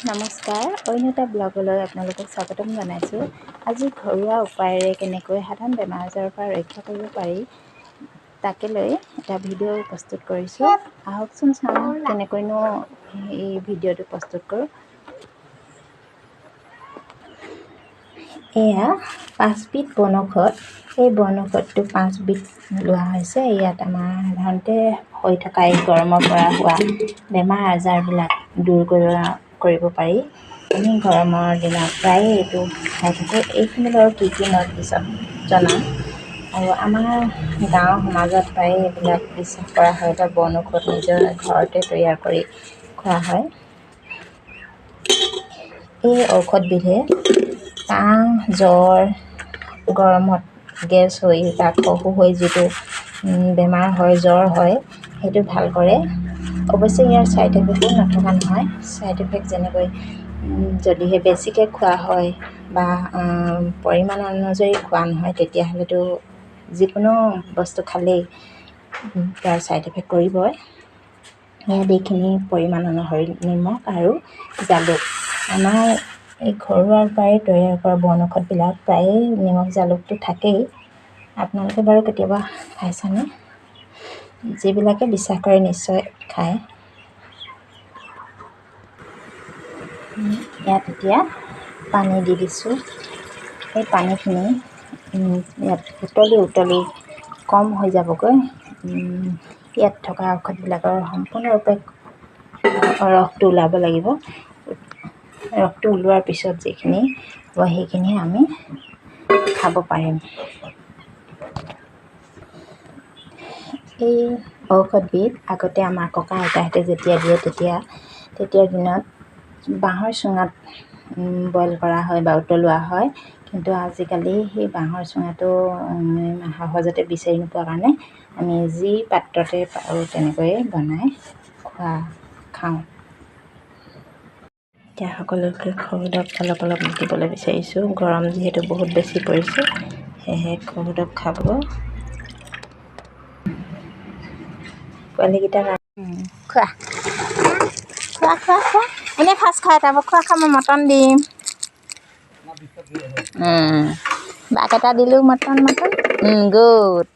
নমস্কাৰ, অন্য এটা ব্লগলৈ আপোনালোকক স্বাগতম জনাইছোঁ। আজি ঘৰুৱা উপায়েৰে কেনেকৈ সাধাৰণ বেমাৰ আজাৰৰ পৰা ৰক্ষা কৰিব পাৰি তাকে লৈ এটা ভিডিঅ' প্ৰস্তুত কৰিছোঁ। আহকচোন চাওঁ কেনেকৈনো এই ভিডিঅ'টো প্ৰস্তুত কৰোঁ। এয়া 5বিধ বনৌষধ। এই বনৌষধটো 5বিধ লোৱা হৈছে। ইয়াত আমাৰ সাধাৰণতে হৈ থকা এই গৰমৰ পৰা হোৱা বেমাৰ আজাৰবিলাক দূৰ কৰিব পাৰি। আমি গৰমৰ দিনত প্ৰায়ে এইটো খাই থাকোঁ। এইখিনি বাৰু কি কি মই পিছত জনাম। আৰু আমাৰ গাঁও সমাজত প্ৰায়ে এইবিলাক বিশ্বাস কৰা হয় বা বনৌষধ নিজৰ ঘৰতে তৈয়াৰ কৰি খোৱা হয়। এই ঔষধবিধে কাহ, জ্বৰ, গৰমত গেছ হৈ বা খহু হৈ যিটো বেমাৰ হয়, জ্বৰ হয়, সেইটো ভাল কৰে। অৱশ্যে ইয়াৰ ছাইড এফেক্টো নথকা নহয়। ছাইড এফেক্ট যেনেকৈ যদিহে বেছিকৈ খোৱা হয় বা পৰিমাণ অনুযায়ী খোৱা নহয়, তেতিয়াহ'লেতো যিকোনো বস্তু খালেই তাৰ ছাইড এফেক্ট কৰিবই। ইয়াত এইখিনি পৰিমাণ অনুসৰি নিমখ আৰু জালুক। আমাৰ এই ঘৰুৱা উপায়ে তৈয়াৰ কৰা বনৌষধবিলাক প্ৰায়ে নিমখ জালুকটো থাকেই। আপোনালোকে বাৰু কেতিয়াবা খাইছেনে? যিবিলাকে বিশ্বাস কৰে নিশ্চয় খায়। ইয়াত এতিয়া পানী দি দিছোঁ। এই পানীখিনি ইয়াত উতলি উতলি কম হৈ যাবগৈ। ইয়াত থকা ঔষধবিলাকৰ সম্পূৰ্ণৰূপে ৰসটো ওলাব লাগিব। ৰসটো ওলোৱাৰ পিছত যিখিনি হ'ব সেইখিনি আমি খাব পাৰিম। এই ঔষধবিধ আগতে আমাৰ ককা আইতাহঁতে যেতিয়া দিয়ে তেতিয়াৰ দিনত বাঁহৰ চুঙাত বইল কৰা হয় বা উতলোৱা হয়। কিন্তু আজিকালি সেই বাঁহৰ চুঙাটো সহজতে বিচাৰি নোপোৱাৰ কাৰণে আমি যি পাত্ৰতে পাৰোঁ তেনেকৈয়ে বনাই খাওঁ। এতিয়া সকলোকে খহুদব অলপ অলপ দিবলৈ বিচাৰিছোঁ। গৰম যিহেতু বহুত বেছি পৰিছে, সেয়েহে খহুদব খাব। পোৱালিকেইটা খোৱা খোৱা খোৱা খোৱা, কোনে ফাৰ্ষ্ট খায় তাৰপৰা খোৱা খা, মই মটন দিম। বাক এটা দিলোঁ মটন মটন। গুড।